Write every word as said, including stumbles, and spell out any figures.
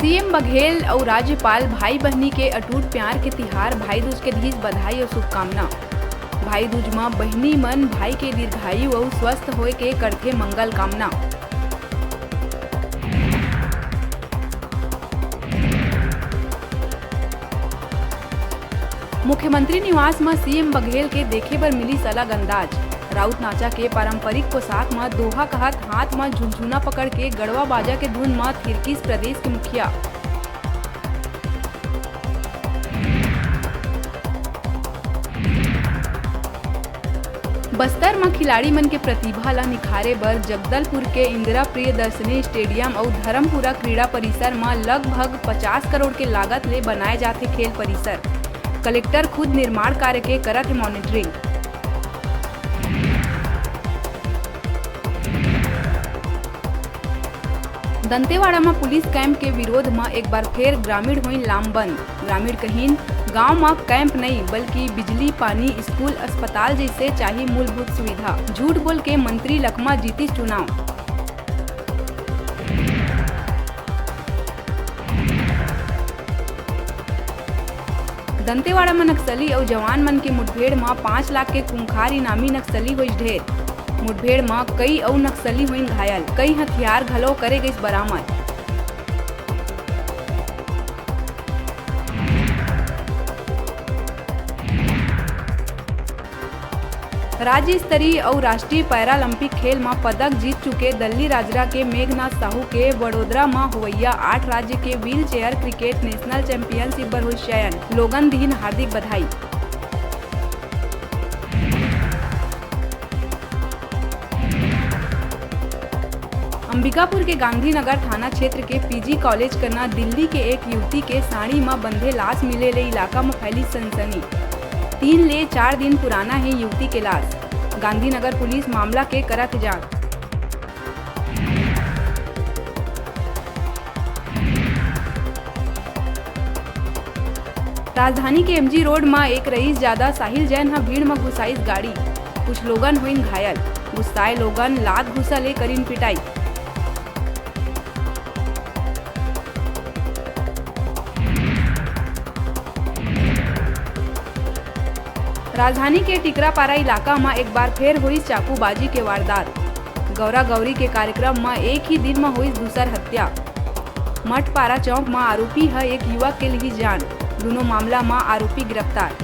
CM Baghel अउ राज्यपाल भाई बहिनी के अटूट प्यार के तिहार भाई दूज के दीस बधाई अउ शुभकामना। भाई दूज म बहिनी मन भाई के दीर्घायु अउ स्वस्थ होए के करथे मंगल कामना। मुख्यमंत्री निवास म सीएम बघेल के देखे बर मिलिस अलग अंदाज। राउत नाचा के पारंपरिक पोशाक म दोहा कहत हाथ म झुनझुना पकड़ के गड़वा बाजा के धुन म थिरकिस प्रदेश के मुखिया। बस्तर म खिलाड़ी मन के प्रतिभा ल निखारे बर जगदलपुर के इंदिरा प्रियदर्शनी स्टेडियम अउ धर्मपुरा क्रीड़ा परिसर म लगभग पचास करोड़ के लागत ले बनाए जाथे खेल परिसर। कलेक्टर खुद निर्माण कार्य के करत हे मॉनिटरिंग। दंतेवाड़ा म पुलिस कैंप के विरोध म एक बार फेर ग्रामीण होइन लामबंद। ग्रामीण कहिन, गांव म कैंप नइ, बल्कि बिजली, पानी, स्कूल, अस्पताल जइसे चाही मूलभूत सुविधा। झूठ बोल के मंत्री लकमा जीतिस चुनाव। दंतेवाड़ा म नक्सली अउ जवान मन के मुठभेड़ म पाँच लाख के खूंखार इनामी नक्सली होइस ढेर। मुठभेड़ म कई अउ नक्सली होइन घायल, कई हथियार घलो करे गइस बरामद। राज्य स्तरीय अउ राष्ट्रीय पैरालंपिक खेल म पदक जीत चुके दल्ली राजरा के मेघनाथ साहू के वडोदरा म होवइया आठ राज्य के wheel chair cricket national championship बर होइस चयन। लोगन दिहिन हार्दिक बधाई। अंबिकापुर के गांधीनगर थाना क्षेत्र के पीजी कॉलेज कना दिल्ली के एक युवती के साड़ी म बंधे लाश मिले ले इलाका म फैली सनसनी। तीन ले चार दिन पुराना हे युवती के लाश। गांधीनगर पुलिस मामला के करत हे जांच। राजधानी के एमजी रोड म एक रईस जादा साहिल जैन ह भीड़ म घुसाइस गाड़ी। कुछ लोगन होइन घायल। गुस्साए लोगन लात घूसा ले करिन पिटाई। राजधानी के टिकरापारा इलाका म एक बार फेर होइस चाकूबाजी के वारदात। गौरा गौरी के कार्यक्रम म एक ही दिन म होइस दूसर हत्या। मठपारा चौक म आरोपी ह एक युवक के लिहिस जान। दूनों मामला म आरोपी गिरफ्तार।